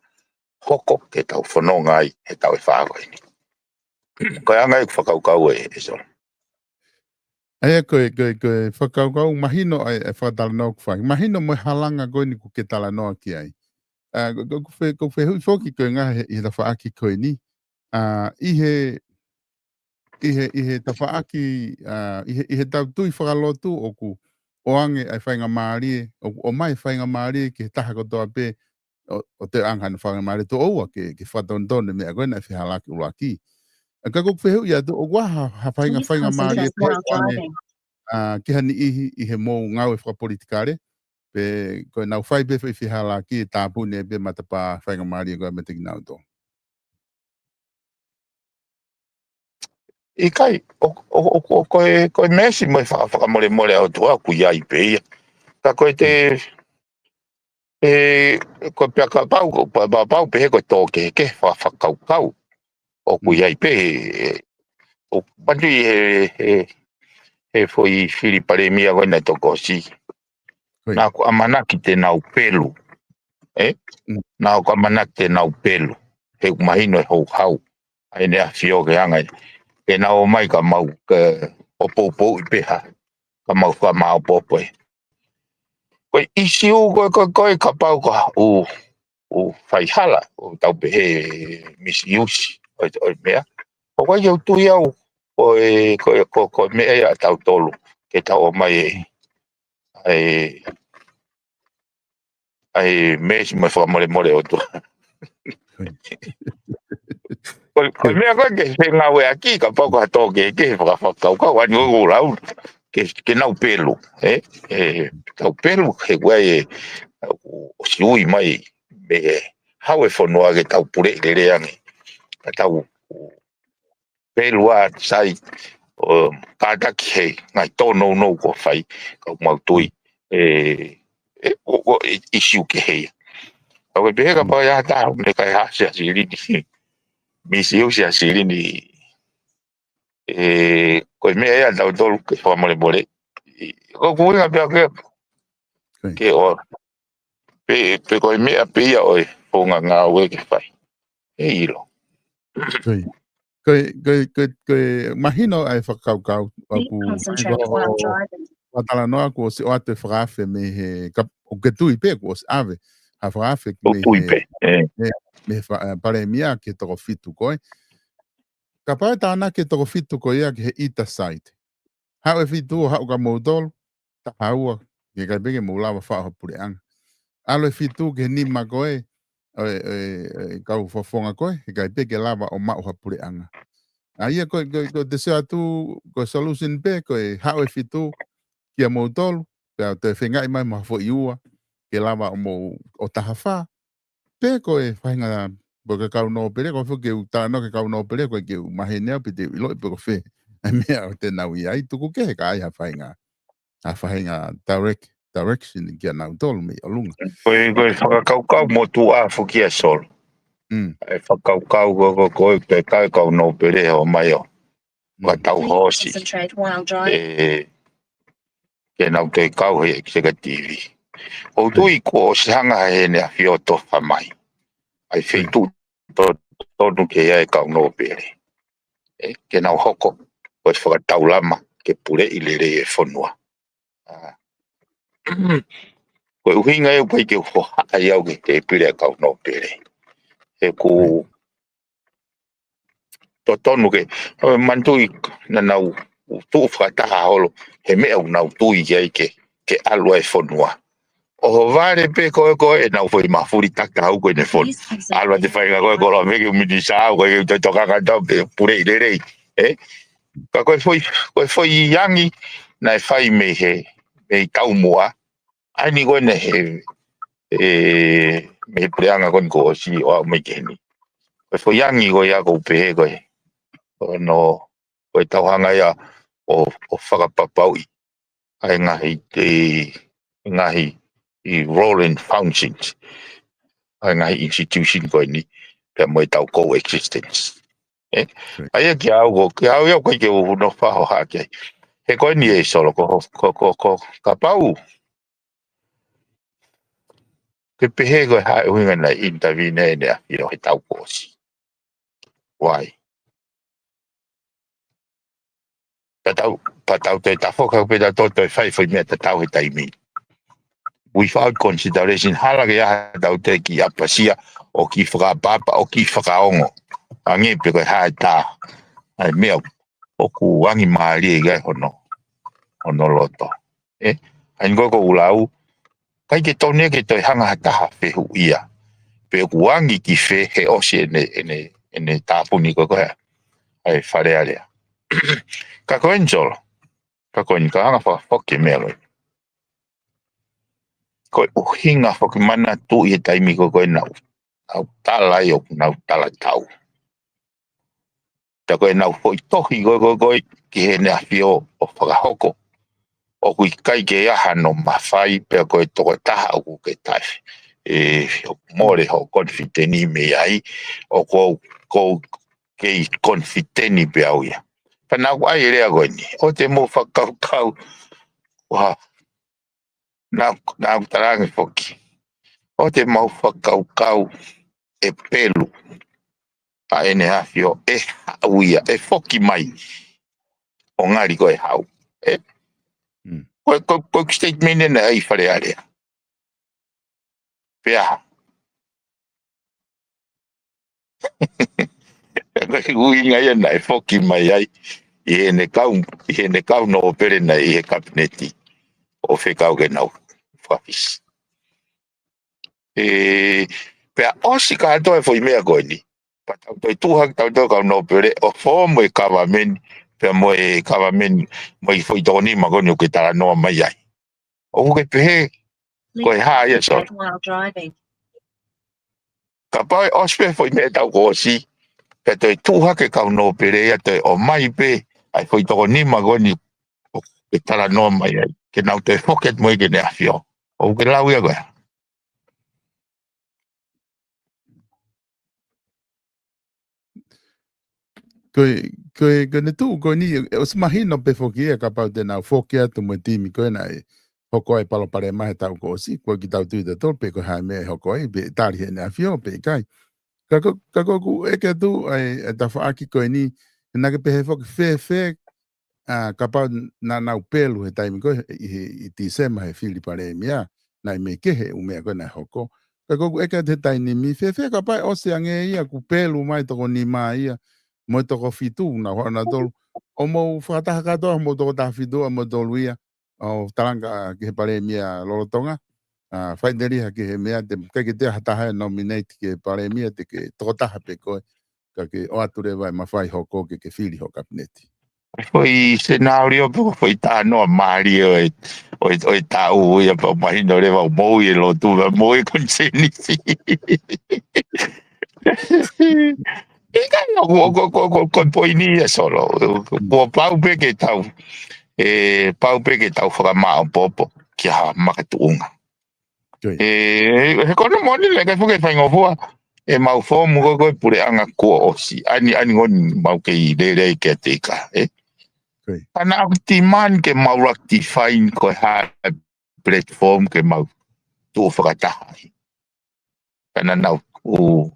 hoko ke tau fononga ai he taʻu ʻe fā ko eni. Ko e anga ia ʻeku fakakaukau ē, ē Solo. ʻA ia ko e, ko e, ko e fakakaukau mahino ʻa e, ʻa e fakatalanoa ʻoku fai. Mahino mo e halanga ko eni ʻoku ke talanoa ki ai. ʻA, ko, ko, ko fe-, ko fehuʻi foki ko e ngaahi he, he tafaʻaki ko eni. ʻA, ʻi he, ʻi he, ʻi he tafaʻaki, ʻa, ʻi he, ʻi he tau tui fakalotu ʻoku ʻoange ʻa e faingamālie, ʻoku ʻomai faingamālie ki he taha kotoa pē, ʻo, ʻo te anga hano faingamālie toʻoua ke, ke fakatonutonu e meʻa ko ē naʻe fehālaaki ʻuluaki. ʻA ka ʻoku ou fehuʻi atu, ʻoku ʻi ai ha, ha fainga-, faingamālie pē ʻoku ʻoange, ʻa, ki ha niʻihi ʻi he mou ngāue fakapolitikale, pe ko e nau fai pē foʻi fehālaaki ʻe tāpuni pē matapā faingamālie ko ē meiate kinautolu. ʻIkai, ʻo, ʻo, ʻo, ʻo, ko e, ko e meesi mo e faka-, fakamolemole ʻa e ʻOtua ʻoku ʻi ai pē ia. Ka ko e te, ʻe, ko e pea kapau, ko, pa-, pa-, pau pē he ko e tō kehekehe faka-, fakakaukau ʻoku ʻi ai pē, ʻe, ʻo, patu ʻi he, he, he foʻi fili palēmia ko ē naʻe toki ʻosi. Naʻa ku ʻamanaki te nau pelu. ʻE? Naʻa ku ʻamanaki te nau pelu. He ʻoku mahino e houhau ʻa ʻEne ʻAfio ke anga ia. Ke nau ō mai ka mau ke ʻo poupouʻi pē ha, ka mau fakamāʻopoʻopo ē. Ko e ʻisiū ko ē, ko ē, ko ē kapau ka ʻu, ʻu faihala, ʻo tau pehē misuse ʻo e, ʻo e meʻa. Ko ē ʻoku ou tui au, ko e, ko e, ko, ko e meʻa ia ʻa tautolu ke tau ō mai ē. ʻA e, ʻa e meesi mo e fakamolemole ʻa e ʻOtua. Ko e, ko e meʻa ko ē ke fengāueʻaki, kapau ko ha tō kehekehe faka-, fakakaukau, ʻa eni ʻoku ou lau, ke, ke nau pelu, ē? ʻE, tau pelu, he ʻoku ʻi ai e, ʻosi ui mai, mei he haʻu e fonua ke tau puleʻi lelei ange. Ka tau pelu ʻa sai, ʻo kātaki he ngaahi tōnounou kuo fai, ka ʻoku mau tui, ʻe, ʻe, ʻo, ʻo, ʻe, ʻisiū kehe ia. Ka ʻoku pehē kapau ʻe ʻi ai ha taha ʻoku ne kaihaʻasi ʻa e silini, misuse ʻa e silini, ʻe, ko e meʻa ia ʻa tautolu ke fakamolemole. ʻI, ko ʻeku ʻuhinga pē ʻaʻaku ke, ke ʻo, pe, pe ko e meʻa pē ia ʻo e founga ngāue ke fai. ʻE ʻilo. Ko e, ko e, ko e, ko e mahino ʻa e fakakaukau, ʻa ʻeku, ʻa ʻeku fakatalanoa kuo ʻosi ʻoatu e fakaafe mei he, ka, ʻoku ke tui pē kuo ʻosi ʻave ha fakaafe mei he, mei, mei he fa-, ʻe, palēmia ki he toko fitu ko ē. Kapau ʻe tānaki e toko fitu ko ia ki he ʻita site. Haʻu e fitu ʻo haʻu kia moutolu, taha ua, heʻikai pē ke mou lava faʻu ha puleʻanga. ʻAlu e fitu ki he nima ko ē, ʻo e, ʻo e, ʻo e kau fakafofonga ko ē, heʻikai pē ke lava ʻo maʻu ha puleʻanga. ʻA ia ko e, ko e, ko e te sio atu, ko e solution pē, ko e haʻu e fitu kia moutolu, pea toe fengaʻi mai mo ha foʻi ua, ke lava ʻo mou ʻo taha fā, pe ko e faʻahinga, pe ko e kau nōpele, ko fē ke u talanoa ki he kau nōpele, ko e ke u maheni au pe te u ʻiloʻi pe ko fē ʻa e meʻa ʻoku te nau ʻi ai, tuku kehe ka ʻi ai ha faʻahinga, ha faʻahinga direct, direction kia nautolu mei ʻolunga. Ko e, ko e fakakaukau motuʻa foki ʻa Solo. Mm. ʻE fakakaukau ko ko ko e te kai kau nōpele ʻo mai ʻo. Mm. Ka tau hoosi. Concentrate while driving. ʻE, ke nau te kau he executive. ʻOku ou tui kuo ʻosi hanga heʻene ʻAfio ʻo tofa mai. ʻAi feituʻu totonu ke ʻi ai e kau nōpele. ʻE, ke nau hoko ko e fakataulama ke puleʻi lelei e fonua. ʻA. Ko e ʻuhinga ia ʻoku ʻikai ke u hohaʻa au ki he tēpile ʻa e kau nōpele. He ʻoku totonu ke, ʻo manatuʻi naʻa nau tuʻu fakataha holo he meʻa ʻoku nau tui ki ai ke, ke ʻalu ai e fonua. ʻO ho vale pē ko e ko e nau foʻi mafuli takau ko e ne fon. ʻAlu ʻa e faʻahinga ko e ko lo me ke minisa au ko e ke tokanga tau ke puleʻi lelei. ʻE? Ka ko e foʻi, ko e foʻi angi naʻe fai mei he, mei taumuʻa. ʻAi ni ko eni he, ʻe, mei he puleʻanga ko eni kuo ʻosi ʻo aʻu mai ki heni. Ko e foʻi angi ko ia ʻoku ou pehē ko e. ʻO no, ko e tau hanga ia ʻo, ʻo fakapapauʻi. ʻA e ngaahi, ʻe, ngaahi, ʻi role and functions. ʻA e ngaahi institution ko eni, pea mo e tau coexistence. ʻE? Right. ʻA ia ki au ko, ki au ia ko e ke u no faho hake. He ko eni ʻe Solo ko, ko, ko, ko, kapau. Ke pehē ko e hā e ʻuhinga naʻe intervene ʻene ʻAfio he tau kuo ʻosi. Why? Tatau, tatau te tafoka pē tatau toe fai foʻi meʻa tatau he taimi. Without consideration, hala ke aha tau te ki ʻapasia, ʻo ki fakaʻapaʻapa, ʻo ki fakaongo. Ange pē ko e hā e tā, ʻa e meʻa, ʻoku angi mālie ʻi ai hono, hono loto. ʻE, ʻa ia ko e ko ulau, ʻikai ke tonu ke toe hanga ha taha fehuʻia. Pe ʻoku angi ki fē he ʻosi ʻene, ʻene, ʻene tāpuni ko e ko e, ʻa e Fale Alea. Ka ko eni Solo, ka ko eni ka hanga fakafoki meʻa ko eni. Ko e ʻuhinga foki manatuʻi he taimi ko e ko e nau, nau tala ai ʻoku nau tala tau. Ta ko e nau foʻi tohi ko e, ko e, ko e, ki heʻene ʻAfio ʻo fakahoko. ʻOku ʻikai ke ʻi ai hano mafai pea ko e tokotaha ʻoku ke tafe. ʻE, ʻoku mole ho confident mei ai, ʻoku ou, ʻoku ou kei confident pē au ia. Pea naʻa ku ʻai e lea ko eni. ʻOua te mou fakakaukau. Wa, naʻa, naʻa ku talaange foki. ʻOua te mou fakakaukau ʻe pelu ʻa ʻene ʻAfio, ʻe haʻu ia, ʻe foki mai. ʻO ngali ko e haʻu. ʻE? Mm. Ko, ko, ko e statement ʻena ʻa e Fale Alea. Pea. Ko e ʻuhinga ia naʻe foki mai ai. ʻI heʻene kau, ʻi heʻene kau nōpele naʻe ʻi he kapineti. ʻO fekau ke nau fakafisi. ʻE, pea ʻosi kātoa e foʻi meʻa ko eni. Pea tau toe tuʻu hake tau toe kau nōpele ʻo fō mo e kavameni, pea mo e kavameni, mo e foʻi toko nima ko eni ʻoku ke talanoa mai ai. ʻOku ke pehē, ko e hā ia Solo. While driving. Kapau ʻe ʻosi pē foʻi meʻa tau kuo ʻosi, pea toe tuʻu hake kau nōpele ia toe ʻomai pē, ʻa e foʻi toko nima ko eni ʻoku ke talanoa mai ai, ke nau toe foki atu mo ia ki heʻene ʻAfio. ʻOku ke lau ia ko e. Ko e, ko e, ko ʻene tuʻu ko eni, ʻosi mahino pē foki ia kapau te nau foki atu mo e timi ko ena ʻe hoko ai e palopalema he taʻu kuo ʻosi, ko e ki tau tui tautolu pe ko e hā e meʻa ʻe hoko ai, pe tali heʻene ʻAfio, pe ʻikai. Ka ko, ka ko ʻeku ʻeke atu ʻa e, ʻa e tafaʻaki ko eni, naʻa ke pehē foki fēfē, ʻa, kapau naʻa nau pelu he taimi ko ē, ʻi, ʻi, ʻi Tīsema he fili palēmia, naʻe mei kehe e ʻū meʻa ko ē naʻe hoko. Ka ko ʻeku ʻeke atu he taimi ni, fēfē kapau ʻe ʻosi ange ia kuo pelu mai toko nima ia, mo e toko fitu, naʻa hona tolu. ʻO mou fakataha kātoa, mou toko taha fitu, ʻa mou tolu ia, ʻo talanga ki he palēmia lolotonga. ʻA, faineli ha ki he meʻa, te, ʻikai ke toe ha taha ʻe nominate ki he palēmia, te ke toko taha pē koe. Ka ke ʻoatu leva e mafai hoko ke ke fili ho kapineti. Foʻi senālio pe ko e foʻi talanoa mālie ʻo e, ʻo e, ʻo e taʻu ia pea mahino leva ʻoku moʻui e lotu, pea moʻui e konisēnisi. ʻIkai, ko, ko, ko, ko, ko e poini ia Solo. Kuo pau pē ke tau, ʻe, pau pē ke tau fakamāʻopoʻopo ki ha makatuʻunga. Ko ia. ʻE, he ko hono moʻoni leva ʻikai foki ke faingofua. ʻemau foomu ko ē ko e puleʻanga kuo ʻosi, ʻa eni, ʻa eni ko eni mau kei lele ai kiate ia, ē? Ka naʻa ku demand ke mau rectify ko e hā e platform ke mau tuʻu fakataha ai. Ka naʻa nau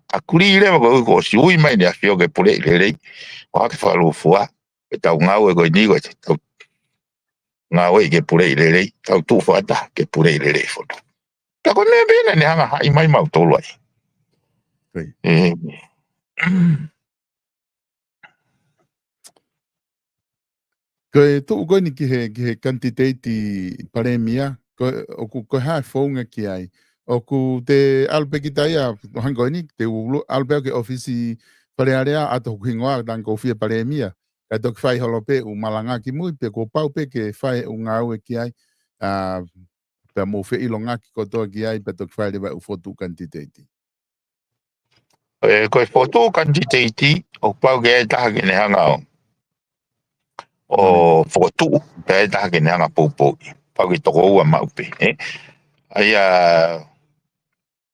agree leva ko ē kuo ʻosi ui mai ʻEne ʻAfio ke puleʻi lelei, ʻo hake fakalūkufua, ʻetau ngāue ko eni ko ʻetau ngāue ke puleʻi lelei, tau tuʻu fakataha ke puleʻi lelei e fonua. Ka ko e meʻa pē naʻa ne hanga haʻi mai mautolu ai. Ē, Ko e tuʻu ko eni ki he, ki he kanititeiti palēmia, ko, ʻoku, ko e hā e founga ki ai. ʻOku te ʻalu pē kita ia, ʻo hangē ko eni, te u ʻalu pē au ki he ʻōfisi Fale Alea, ʻoatu hoku hingoa, tango fie palēmia. Ka toki fai holo pē ʻū malanga ki mui, pea kuo pau pē ke fai ʻū ngāue ki ai, ʻa, pea mou feʻilongaki kotoa ki ai, pea toki fai leva ʻū fokotuʻu kanititeiti. Ē, ko e fokotuʻu kanititeiti, ʻoku pau ke ʻi ai e taha ke ne hanga ʻo, ʻo fokotuʻu, pea ʻi ai e taha ke ne hanga ʻo poupouʻi. Pau ke toko ua maʻu pē, ē? ʻA ia,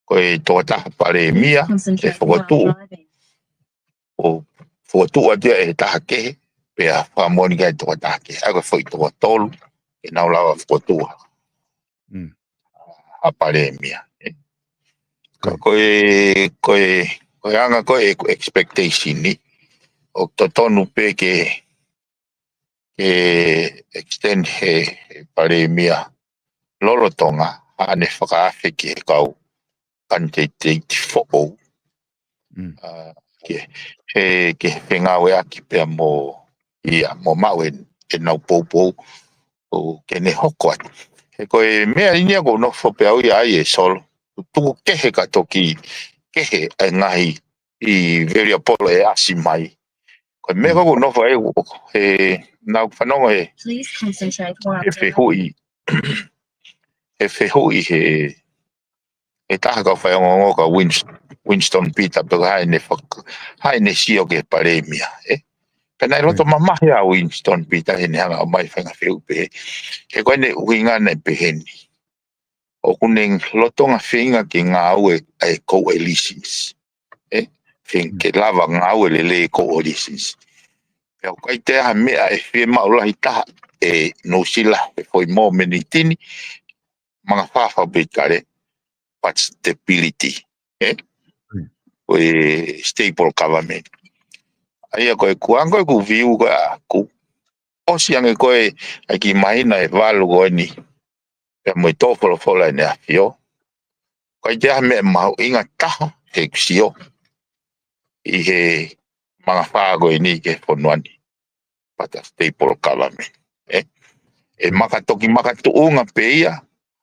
ko e tokotaha palēmia, ʻe fokotuʻu, ʻo fokotuʻu atu ia ʻe he taha kehe, pea fakamoʻoni ki ai e tokotaha kehe. ʻA ia ko e foʻi toko tolu, ke nau lava fokotuʻu ha palēmia, ē? Ka ko e, ko e, ko e anga ko ē ʻeku expectation ni, ʻoku totonu pē ke, ke extend he, he palēmia lolotonga, ʻa ʻene fakaafe ki he kau kanititeiti foʻou. ʻA, ke, he, ke fengāueʻaki pea mo ia, mo maʻu e, ʻenau poupou, ʻo ke ne hoko atu. He ko e meʻa eni ia ʻoku ou nofo pē au ia ai ē Solo. Tuku kehe ka toki kehe e ngaahi variable ʻe ʻasi mai. Ko e meʻa ʻoku ou nofo ai ʻoku, he naʻa ku fanongo he, he fehuʻi, he fehuʻi he, he taha kau faiongoongo kia Wins-, Winston Peter, pe ko e hā ʻene fak-, hā ʻene sio ki he palēmia, ē? Pea naʻe loto mamahi ʻa Winston Peter heʻene hanga ʻo ʻomai e faʻahinga fehuʻi pehē. He ko ʻene ʻuhinga naʻe pehē ni. ʻOku ne lolotonga feinga ke ngāue ʻa e coalitions. Ē? Feinga ke lava ngāue lelei e coalitions. Pea ʻoku ʻikai toe ʻi ai ha meʻa ʻe fiemaʻu lahi taha ʻe Nuʻusila he foʻi momeniti ni, manga fakafaifekau, but stability. Ē? Ko e stable government. ʻA ia ko e kuango ʻeku view ko ē ʻaʻaku. ʻOsi ange ko ē ʻa e kiʻi māhina ʻe valu ko eni, pea mo e tō folofola ʻEne ʻAfio. ʻIkai toe ʻi ai ha meʻa mahuʻinga taha heʻeku sio ʻi he manga fā ko eni ki he fonua ni. But a stable government. Ē? ʻE maka toki makatuʻunga pē ia,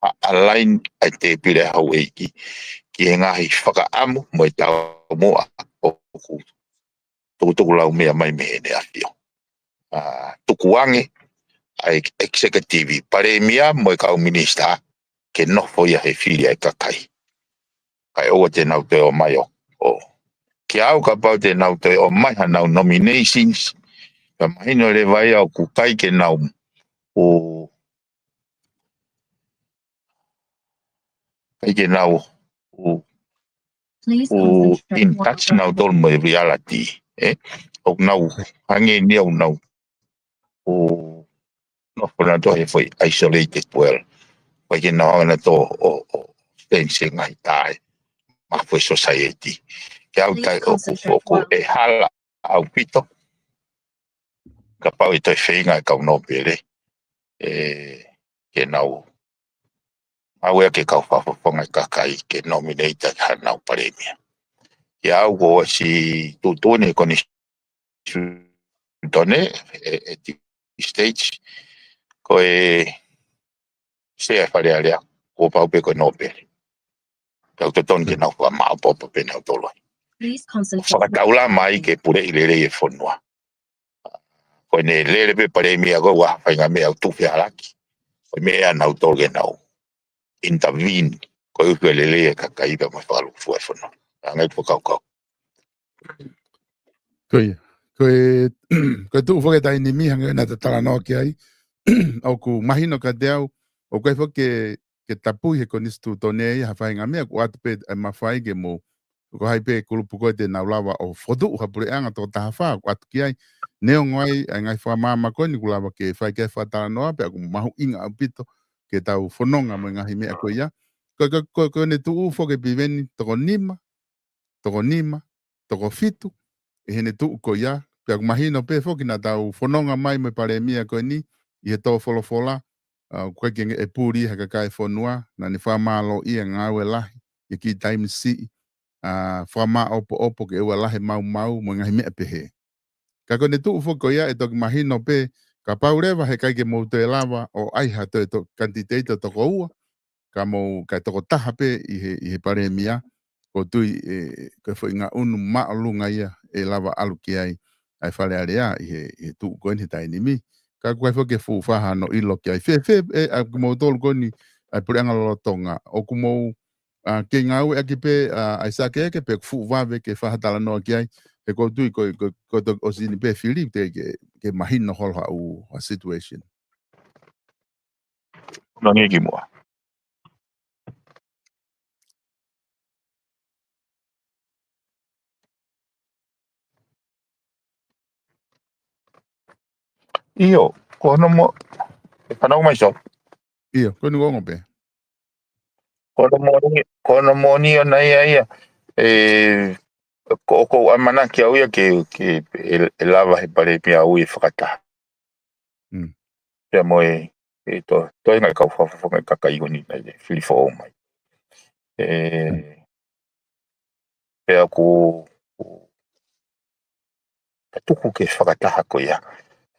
ʻa align ʻa e tēpile ʻa houʻeiki ki he ngaahi fakaʻamu mo e taumuʻa ʻoku tukutuku lau meʻa mai mei heʻene ʻAfio. ʻA, tukuange ʻa e executive, palēmia mo e kau minisitā, ke nofo ia he fili ʻa e kakai. Kae ʻoua te nau toe ō mai ʻo, ʻo. Kiate au kapau te nau toe ō mai hanau nominations, ka mahino leva ia ʻoku ʻikai ke nau, ʻo, ʻikai ke nau, ʻo, ʻo in touch nautolu mo e reality, ē? ʻOku nau hangē ni ʻoku nau, ʻo, nofo nautolu he foʻi isolated world. ʻIkai ke nau hanga nautolu ʻo, ʻo, ʻo, fence e ngaahi tae, ma foʻi society. Kiate au ʻoku, ʻoku, ʻoku ʻe hala ʻaupito, kapau ʻe toe feinga e kau nōpele, ē, ke nau ngāueʻaki e kau fakafofonga e kakai ke nominate ʻaki hanau palēmia. Kiate au kuo ʻosi tuʻutuʻuni he konisitūtone ʻe, ʻe he states, ko e sea e Fale Alea, kuo pau pē ko e nōpele. Tau totonu ke nau fakamāʻopoʻopo pē nautolu ai. Fakataulama ai ke puleʻi lelei e fonua. Ko ʻene lele pē palēmia ko ē ʻoku ʻi ai ha faʻahinga meʻa ʻoku tuʻu fehālaaki. Ko e meʻa ia nautolu ke nau intervene. Ko e ʻuhi e lelei e kakai pea mo e fakalūkufua e fonua. Hangē ko e fakakaukau. Ko ia. Ko e, ko e tuʻu foki e taimi ni hangē naʻa ta talanoa ki ai. ʻOku mahino kiate au, ʻoku ʻikai foki ke, ke tapui he konisitūtone ia ha faʻahinga meʻa, ʻoku ʻoatu pē e mafai ke mou ko hai pē kulupu ko ē te nau lava ʻo fokotuʻu ha puleʻanga toko taha fā ʻoku ʻatu ki ai. Neongo ai ʻa e ngaahi fakamaama ko eni kuo lava ke fai ki ai fakatalanoa pea ʻoku mahuʻinga ʻaupito ke tau fononga mo e ngaahi meʻa ko ia. Ko, ko, ko, ko ʻene tuʻu foki ʻe Piveni toko nima, toko nima, toko fitu, ʻi heʻene tuʻu ko ia, pea ʻoku mahino pē foki naʻa tau fononga mai mo e palēmia ko eni, ʻi he tō folofola, ʻa, ʻoku ʻikai ke nge e puli ha kakai e fonua, naʻa ne fakamālōʻia ngāue lahi, ʻi he kiʻi taimi siʻi, ʻa, fakamāʻopoʻopo ke ʻoua lahi e maumau, mo e ngaahi meʻa pehē. Ka ko ʻene tuʻu foki ko ia ʻe toki mahino pē, kapau leva he ʻikai ke mou toe lava ʻo ʻai ha toe to kanititeiti toko ua, ka mou, kae toko taha pē ʻi he, ʻi he palēmia, ʻoku ou tui ʻe, ko e foʻi ngaʻunu māʻolunga ia ʻe lava ʻalu ki ai ʻa e Fale Alea ʻi he, ʻi he tuʻu ko eni he taimi ni. Ka ʻoku ʻikai foki ke fuʻu faʻa hano ʻilo ki ai. Fēfē, ʻe, ʻa kimoutolu ko eni, ʻa e puleʻanga lolotonga. ʻOku mou, ʻa, kei ngāueʻaki pē, ʻa, ʻa e sake eke pē ʻoku fuʻu vave ke fakatalanoa ki ai. He ʻoku ou tui ko, ko, ko e toki ʻosi ni pē fili te ke, ke mahino holo haʻu ʻa e situation. Langi ki muʻa. ʻIo, ko hono mo-, ʻe fanau mai so. ʻIo, ko ʻene ongo pē. Ko hono moʻoni, ko hono moʻoni ʻona ia ia. ʻE, ko, ko ʻamanaki au ia ke, ke, ʻe, ʻe lava he palēmia ʻo ui e fakataha. Mm. Pea mo e, e to, toenga e kau fakafofonga e kakai ko eni naʻe fili foʻou mai. ʻE, pea ʻoku, ʻoku patuku ke fakataha ko ia.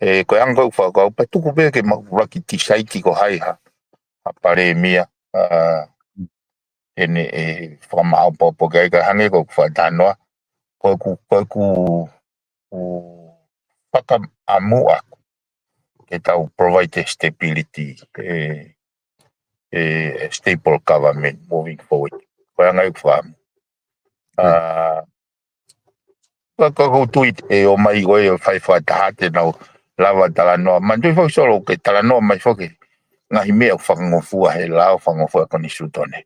ʻE, ko e anga ko ē ʻoku fakakau, patuku pē ke mau laki tisaiti ko hai ha, ha palēmia, ʻa, ʻene, ʻe, fakamāʻopoʻopo ki ai ka hangē ko ʻeku fakatalanoa. Ko ʻeku, ko ʻeku, ʻeku fakaʻamu ʻaku ke tau provide e stability, ʻe, ʻe, a stable government moving forward. Ko e anga ʻeku fakaʻamu. Mm. ʻA, ka, ka ʻoku ou tui ʻe ō mai ko ē ʻo fai fakataha te nau lava talanoa. Manatuʻi foki Solo ke talanoa mai foki ngaahi meʻa ʻoku fakangofua he lao, fakangofua konisitūtone.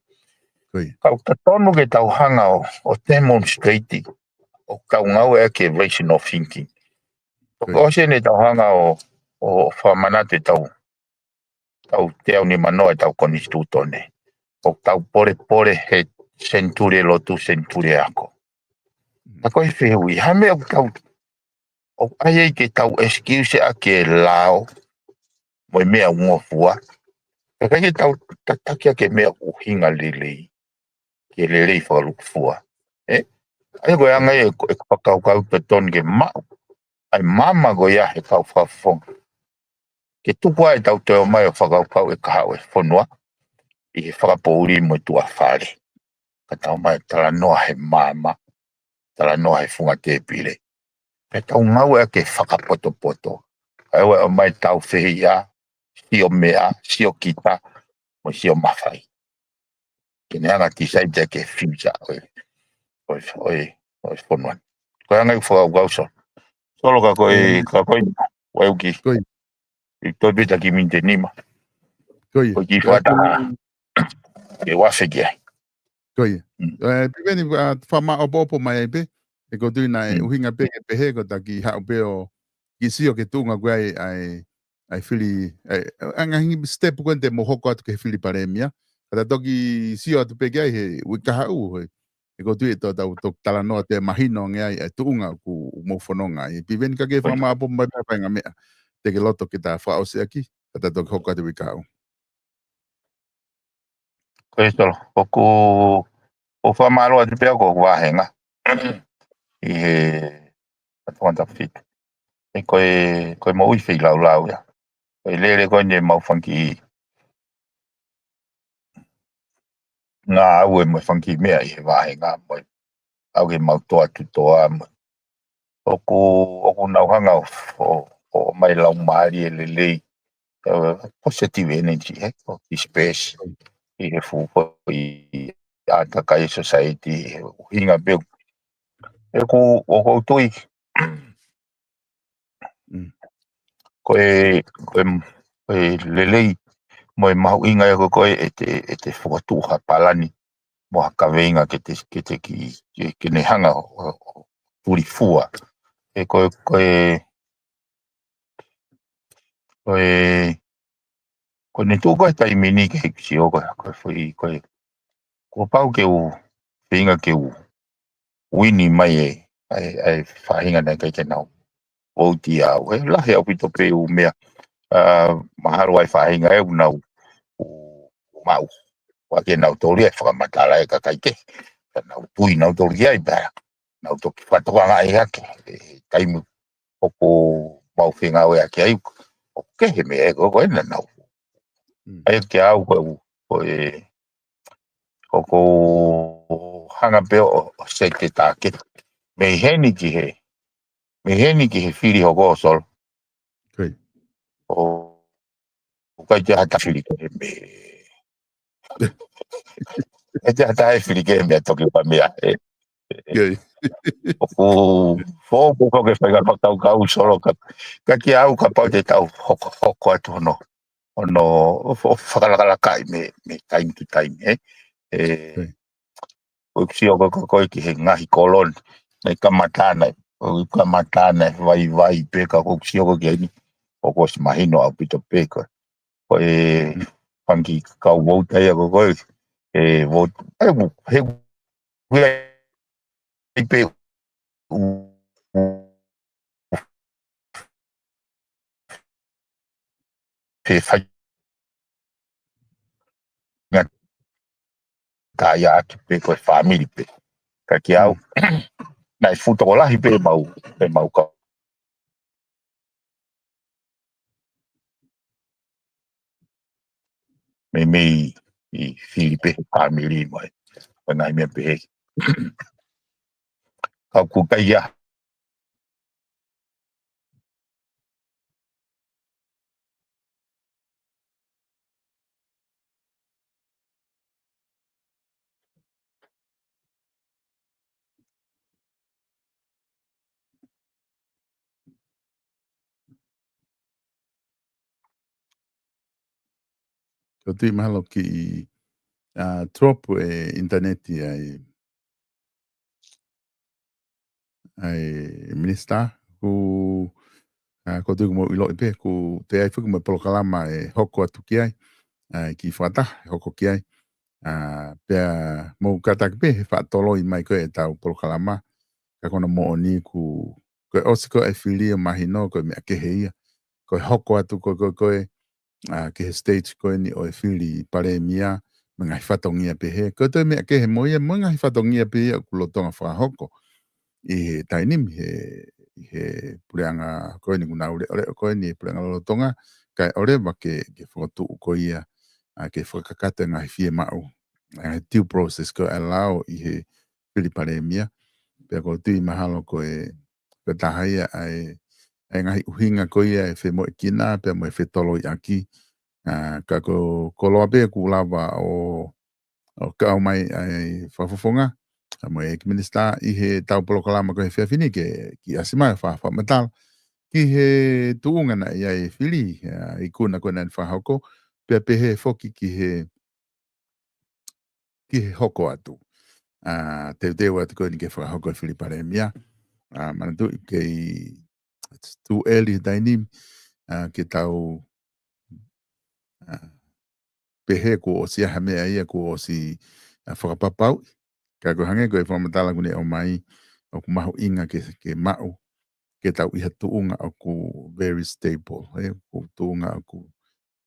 Ko ia. Ka ʻoku totonu ke tau hanga ʻo, ʻo demonstrate ʻoku tau ngāueʻaki e rational thinking. Ko ia. ʻOsi ʻene tau hanga ʻo, ʻo fakamanatu ʻetau, tau teau nima noa ʻetau konisitūtone. ʻOku tau polepole he senituli lotu, senituli ako. Mm. Ka ko e fehuʻi, ha meʻa ʻoku tau, ʻoku ʻai ai ke tau excuse ʻaki e lao, mo e meʻa ʻoku ngofua. Ka ʻikai ke tau tataki ʻaki e meʻa ʻoku ʻuhinga lelei. Ke lelei fakalukufua. ʻE? ʻA ia ko e anga ia ʻeku, ʻeku fakakaukau totonu ke maʻu ʻa e maama ko ia he kau fakafofonga. Ke tuku ai ʻetau toe ō mai ʻo fakakaukau e kahaʻu e fonua ʻi he fakapoʻuli mo e tuʻa fale. Ka tau ō mai talanoa he maama, talanoa he funga tēpile. Pea tau ngāueʻaki e fakapotopoto. ʻA ia ʻoua ʻe ō mai tau fehiʻa, sio meʻa, sio kita, mo sio mafai. Ke ne hanga tisaiti ʻaki e future ʻo e, ʻo e, ʻo e, ʻo e fonua ni. Ko e anga ʻeku fakakaukau Solo. Solo ka ko e, mm, ka ko e, ʻoku ou ki. Ko ia. ʻI toe pē taki miniti ʻe nima. Ko ia. Ko e kiʻi fakataha. Ke ʻoua ʻe feki ai. Ko ia. Mm. ʻE, Piveni, ʻa, fakamāʻopoʻopo mai ai pē. ʻE ʻoku ou tui naʻe, mm, ʻuhinga pē ke pehē ko e taki haʻu pē ʻo kiʻi sio ki he tuʻunga ko ē ʻa e, ʻa e, ʻa e fili, ʻa e, ʻa e ngaahi step ko ē te mou hoko atu ki he fili palēmia. Ka ta toki sio atu pē ki ai he uike kahaʻu, he. ʻE ʻoku ou tui ʻe tau, tau toki talanoa ʻo toe mahino ange ai ʻa e tuʻunga ʻoku mou fononga ai. Piveni ka ke, ko ia, fakamāʻopoʻopo mai pē ha faʻahinga meʻa te ke loto ke ta fakaʻosi ʻaki, ka ta toki hoko atu he uike kahaʻu. Ko ia Solo, ʻoku, ʻoku fakamālō atu pē au ko ʻeku vāhenga. ʻI he, atu anta fitu. ʻE ko e, ko e moʻui feilaulau ia. Ko e lele ko eni ʻemau fanga kiʻi ngāue mo e fanga kiʻi meʻa ʻi he vāhenga mo e ʻau ke mau toa atu toa mo e. ʻOku, ʻoku nau hanga ʻo, ʻo, ʻo mai laumālie lelei, ʻe, positive energy, ʻe, ʻo disperse ʻi he fuʻu foʻi ʻātakai society, ʻuhinga pē ʻoku, ʻoku ou tui. Mm. Ko e, ko e, ko e lelei mo e mahuʻinga ia ko ē ʻete, ʻete fokotuʻu ha palani mo ha kaveinga ke te, ke te ki, ke, ke ne hanga ʻo, ʻo, ʻo tulifua. ʻE ko e, ko e, ko e, ko e ne tuʻu ko e taimi ni ke hiki sio ko e, ko e fui, ko e, kuo pau ke u, feinga ke u, uini mai e, ʻa e, ʻa e faʻahinga naʻe ʻikai ke nau vouti au. ʻE lahi ʻaupito pē ʻū meʻa, ʻa, mahalo ʻa e faʻahinga ʻe ʻū nau, ʻū, ʻū maʻu. ʻOua ke nau toli e fakamatala e kakai kehe. Ka nau tui nau toli ai pea. Nau toki fakatokangaʻi hake. ʻE taimi ʻoku mau feinga ʻo e ake ai. ʻOku kehe meʻa ʻe ko, ko ena nau. Mm. ʻA ia ke au ko e, ko e, ʻoku ou hanga pē ʻo, ʻo set e target. Mei heni ki he, mei heni ki he fili hoko Solo. Koia. ʻO, ʻoku ʻikai te hata fili ke he me. ʻE te hata e fili ke he me toki pa mea. ʻE, Koia. ʻOku, fo, ko, ko ke fai ka fakau ka u Solo ka. Ka ki au kapau te tau hoko, hoko atu hono. ʻO no, ʻo, ʻo fakalakalaka ai mei, mei time to time, ē. ʻE, Koia. ʻOku sio ko, ko, ko e ki he ngaahi koloni, naʻe kamata naʻe, ʻoku kamata naʻe vaivai pē ka ʻoku sio ko ki ai ni, ʻoku ʻosi mahino ʻaupito pē ko. Ko e Mm. fanga kiʻi kau vouti ia ko, ko e, ʻe vouti, ʻe, ʻe, ʻe, ʻe, ʻe, ʻe, ʻe, pe fai ngata ia atu pe ko e fāmili pe. Ka ki au, Mm. naʻe fuʻu tokolahi pe mau, pe mau ka. Meimei ʻi fili pe he fāmili mai. Ko e ngaahi meʻa pehē. Ka ʻoku ʻikai ia. Ko e tui mahalo kiʻi, ʻa, drop e ʻinitaneti ʻa e, ʻa e minisitā, ʻoku, ʻa, ko e tui ʻoku mou ʻiloʻi pē, ʻoku toe ʻi ai foki mo e polokalama ʻe hoko atu ki ai, ʻa, ki Fakataha, ʻe hoko ki ai. ʻA, pea mou kātaki pē, he faʻa toloi mai ko e ʻetau polokalama, ka ko hono moʻoni ʻoku, ko e ʻosi ko e fili ʻo mahino, ko e meʻa kehe ia. Ko e hoko atu ko, ko, ko e, ʻa, ki he stage ko eni ʻo e fili palēmia, mo e ngaahi fatongia pehē. Ko e toe meʻa kehe mo ia, mo e ngaahi fatongia pehē ʻoku lolotonga fakahoko ʻi he taimi ni, he, ʻi he puleʻanga ko eni ʻoku nau leʻoleʻo ko eni, he puleʻanga lolotonga, kae ʻoleva ke, ke fokotuʻu ko ia, ʻa, ke fakakakato e ngaahi fiemaʻu, ʻa, due process ko e ʻalu ʻi he fili palēmia. Pea ʻoku ou tui mahalo ko e, ko e taha ia ʻa e, ʻa e ngaahi ʻuhinga ko ia ʻe femoʻuekina, pea mo e fetoloiʻaki. ʻA, ka ko, koloa pē ʻoku lava ʻo, ʻo kau mai ʻa e fakafofonga, ʻa, mo e ʻEiki Minisitā ʻi heʻetau polokalama ko e efiafi ni ke, ke ʻasi mai ʻo fa-, fakamatala ki he tuʻunga naʻe ʻi ai e fili, ʻa, ikuna ko ē naʻe fakahoko, pea pehē foki ki he ki he hoko atu. ʻA, teuteu atu ko eni ke fakahoko e fili palēmia. ʻA, manatuʻi kei, it's too early he taimi ni, ʻa, ke tau, ʻa, pehē kuo ʻosi ʻi ai ha meʻa ia kuo ʻosi, ʻa, fakapapauʻi. Ka ko e hangē ko e fakamatala ʻoku ne ʻomai, ʻoku mahuʻinga ke, ke maʻu, ke tau ʻi ha tuʻunga ʻoku very stable, ē, ʻoku tuʻunga ʻoku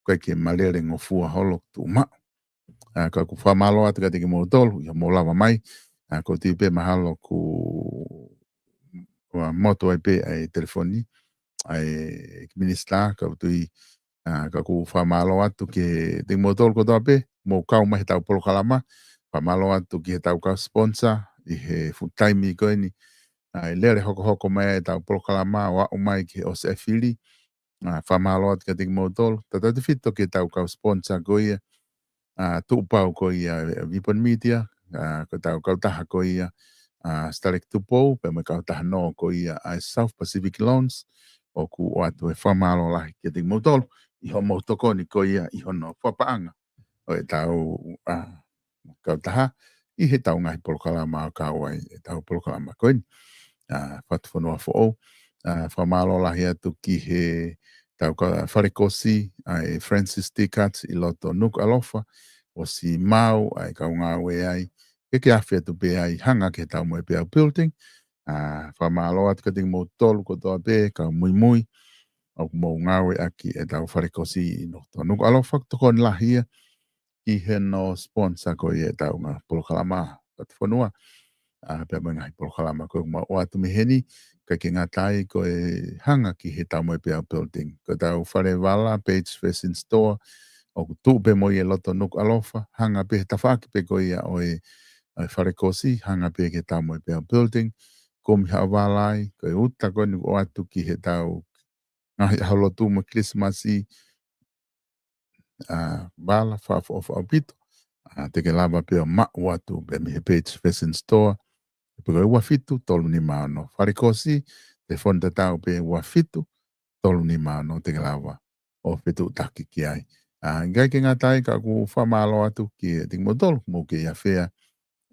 ʻikai ke malele ngofua holo tuʻu maʻu. ʻA, ka ʻoku fakamālō atu kiate kimoutolu, ʻi hoʻomou lava mai. ʻA, ʻoku ou tui pē mahalo ʻoku, ʻa, moto ai pē ʻa e telefoni, ʻa e minisitā, ka ʻoku ou tui, ʻa, ka ʻoku fakamālō atu kiate kimoutolu kotoa pē, mou kau mai heʻetau polokalama, fakamālō atu ki heʻetau kau sponsor, ʻi he fuʻu taimi ko eni, ʻa, ʻe lele hokohoko mai ʻetau polokalama, ʻo aʻu mai ki he ʻosi e fili, ʻA, fakamālō atu kiate kimoutolu. Tautautefito ki heʻetau kau sponsor ko ia, ʻa, tuʻupau ko ia, ʻa, Vipon Media, ʻa, ko ʻetau kautaha ko ia, ʻa, Starlink Tupou, pea mo e kautaha nō ko ia, ʻa e South Pacific Loans, ʻoku ʻoatu e fakamālō lahi kiate kimoutolu, ʻi hoʻomou tokoni ko ia, ʻi hono fakapaʻanga ʻo ʻetau, ʻa, kautaha, ʻi heʻetau ngaahi polokalama ʻo kau ai ʻetau polokalama ko eni. ʻA, Fatufonua Foʻou. ʻA, fakamālō lahi atu ki heʻetau ka-, falekosi, ʻa e Francis T. Katz ʻi loto Nukuʻalofa, ʻosi maʻu ʻa e kau ngāue ai, ke ke afe atu pē ai, hanga ki heʻetau Moʻepeau Building. ʻA, fakamālō atu kiate kimoutolu kotoa pē, kau muimui, ʻoku mou ngāueʻaki ʻetau falekosi ʻi loto Nukuʻalofa, tokoni lahi ia ki hono sponsor ko ia ʻetau ngaahi polokalama Fatufonua. ʻA, pea mo e ngaahi polokalama ko ē ʻoku mau ʻoatu mei heni, ʻikai ke ngata ai ko e hanga ki heʻetau Moʻepeau Building. Ko ʻetau fale vala, Page Fashion Store, ʻoku tuʻu pē mo ia ʻi loto Nukuʻalofa, hanga pē he tafaʻaki pē ko ia ʻo e, ʻo e falekosi, hanga pē ki heʻetau Moʻepeau Building, kumi haʻo vala ai, ko e uta ko eni ʻoku ʻoatu ki heʻetau ngaahi ʻaho lotu mo Kilisimasi, ʻa, vala fakaʻofoʻofa ʻaupito, ʻa, te ke lava pē ʻo maʻu atu pē mei he Page Fashion Store, pē ko e ua fitu tolu nima ono. Falekosi, telefoni tatau pē ua fitu tolu nima ono te ke lava ʻo fetuʻutaki ki ai. ʻA, ʻikai ke ngata ai ka ʻoku fakamālō atu kiate kimoutolu, mou kei afea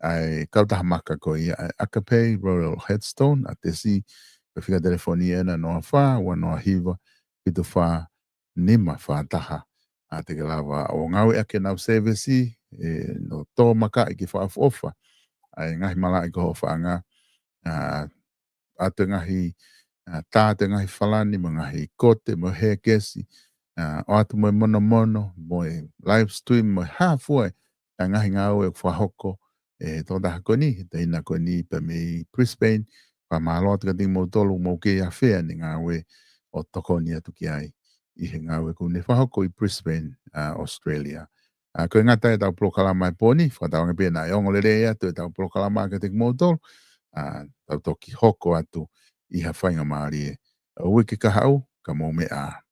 ʻa e kautaha maka ko ia ʻa e Akape Royal Headstone, ʻa Tesi, ko e fika telefoni ena noa fā, ua noa hiva, fitu fā, nima fā taha. ʻA, te ke lava ʻo ngāueʻaki ʻenau sēvesi, ʻe, ʻo tō maka ʻi he fakaʻofoʻofa ʻa e ngaahi malaʻe ko hoʻo faʻanga, ʻa, ʻoatu e ngaahi, ʻa, tā atu e ngaahi falani, mo e ngaahi kote, mo e hēkesi, ʻa, ʻoatu mo e monomono, mo e live stream, mo e hā fua ʻa e ngaahi ngāue ʻoku fakahoko ʻe he tokotaha ko eni, he taʻahine ko eni pē mei Brisbane. Fakamālō atu kiate kimoutolu mou kei afea ʻene ngāue ʻo tokoni atu ki ai ʻi he ngāue ʻoku ne fakahoko ʻi Brisbane, ʻa, Australia. ʻA, ko e ngata ʻetau polokalama ʻo e pō ni, fakatauange pē naʻe ongo lelei atu ʻetau polokalama kiate kimoutolu, ʻa, tau toki hoko atu ʻi ha faingamālie ʻo e uike kahaʻu, ka mou meʻa ā.